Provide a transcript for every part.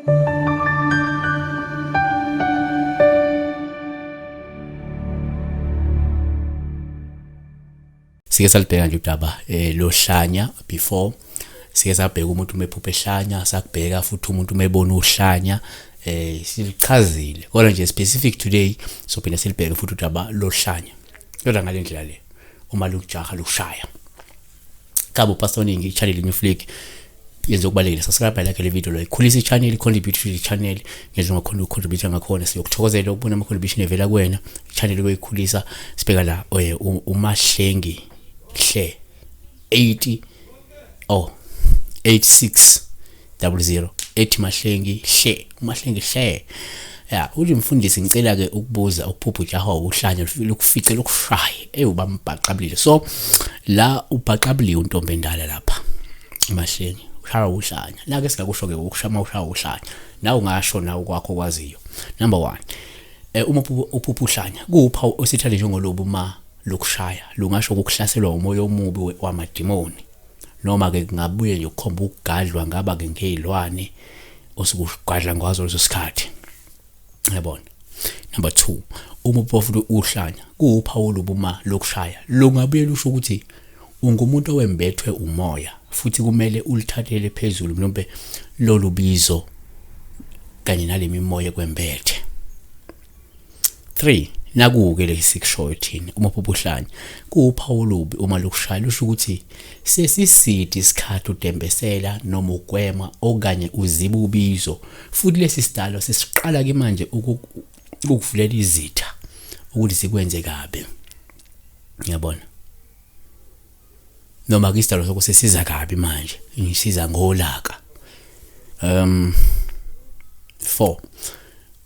Sike salibheka nje udaba lohlanya before, sike sabheka umuntu uma ephupha ehlanya, sakubheka futhi umuntu uma ebona uhlanya, silichazile. Kodwa nje specific today sophinde silibheke futhi udaba lohlanya, kodwa ngale ndlela le uma lukujaha lukushaya. Kabo Pastor Ningi, i-channel New Flick yenze okubalulekile. Subscribe, like le video lo, ikhulisa i-channel, contribute to the channel ngendlela ongakhona ukucontribute ngakhona. Siyokuthokozela ukubona ama-contribution evela kuwena, i-channel kuyikhulisa. Sibheka la uMahlengi hle 80 oh 8600 ethi Mahlengi hle, uMahlengi hle ya uthi, mfundisi, ngicela ke ukubuza, ukuphupha ujahwa uhlanya lukufice lukushaye, ewubambhaqabulile. So la ubhaqabuliwe untombi endala lapha, uMahlengi ushaya uhlanya la ke. Singakusho ke ukushama ushaya uhlanya, nawe ungasho nawe kwakho kwaziyo. Number 1, uma uphupha uhlanya, kupha osithale njengolobu ma lokushaya, lungasho ukuhlaselwa umoya omubi wamadimoni, noma ke kungabuye nje ukukhomba ukugadlwa ngaba ke ngezilwane osukugadla ngazo leso sikhathi, yabona. Number 2, uma uphofu uhlanya, kuwuphawu olubi lokushaya, lungabuye lusho ukuthi ungumuntu owembethwe umoya futhi kumele ulithathele phezulu mhlawumbe lolu bizo kanye nale mimoya kwembethe. 3, naku-ke lesi sikushoyo thina, uma uphupha uhlanya, kuwuphawu olubi uma lukushaya, lusho ukuthi sesiside isikhathi udembesela noma ugwema okanye uziba ubizo, futhi lesi sidalo sesiqala ke manje ukukuvulela izitha ukuthi sikwenze kabi, ngiyabona, noma ke isidalo sakho sesiza kabi manje, ngisiza ngolaka. 4,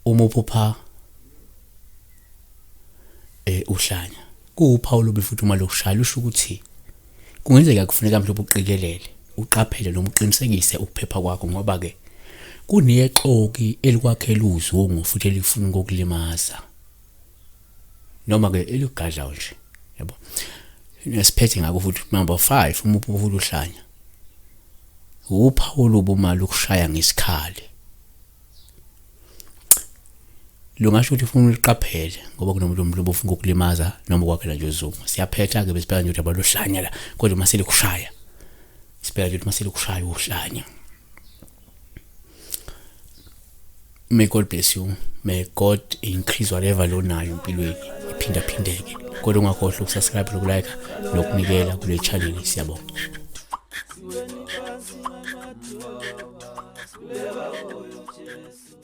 uma uphupha uhlanya, kuwuphawu olubi futhi uma lokushaya, lusho ukuthi kungenzeka kufuneka mhlawumbe uqikelele, uqaphele noma uqinisekise ukuphepha kwakho, ngoba ke kunexoki elikwakhela uzungu futhi elifuna ukukulimaza noma ke eligadlayo nje, yabo. Nesiphethe ngakho futhi, number 5, uma uphupha futhi uhlanya, uphawu olubi uma lukushaya ngesikhali, lungasho ukuthi ufuna uliqaphele ngoba kunomuntu omhlobo ofuna ukukulimaza noma ukwakhela nje uzungu. Siyaphetha ke, besibheka nje udaba lohlanya la, kodwa uma selikushaya, sibheka nje ukuthi uma selikushaya uhlanya. May God bless you, may God increase whatever lonayo empilweni, iphindaphindeke. Kodwa ungakhohlwa ukusubscribe, nokulike, nokunikela kule channel. Siyabonga. Siweni phansi ngamadoba, siweba kuyo Jesu.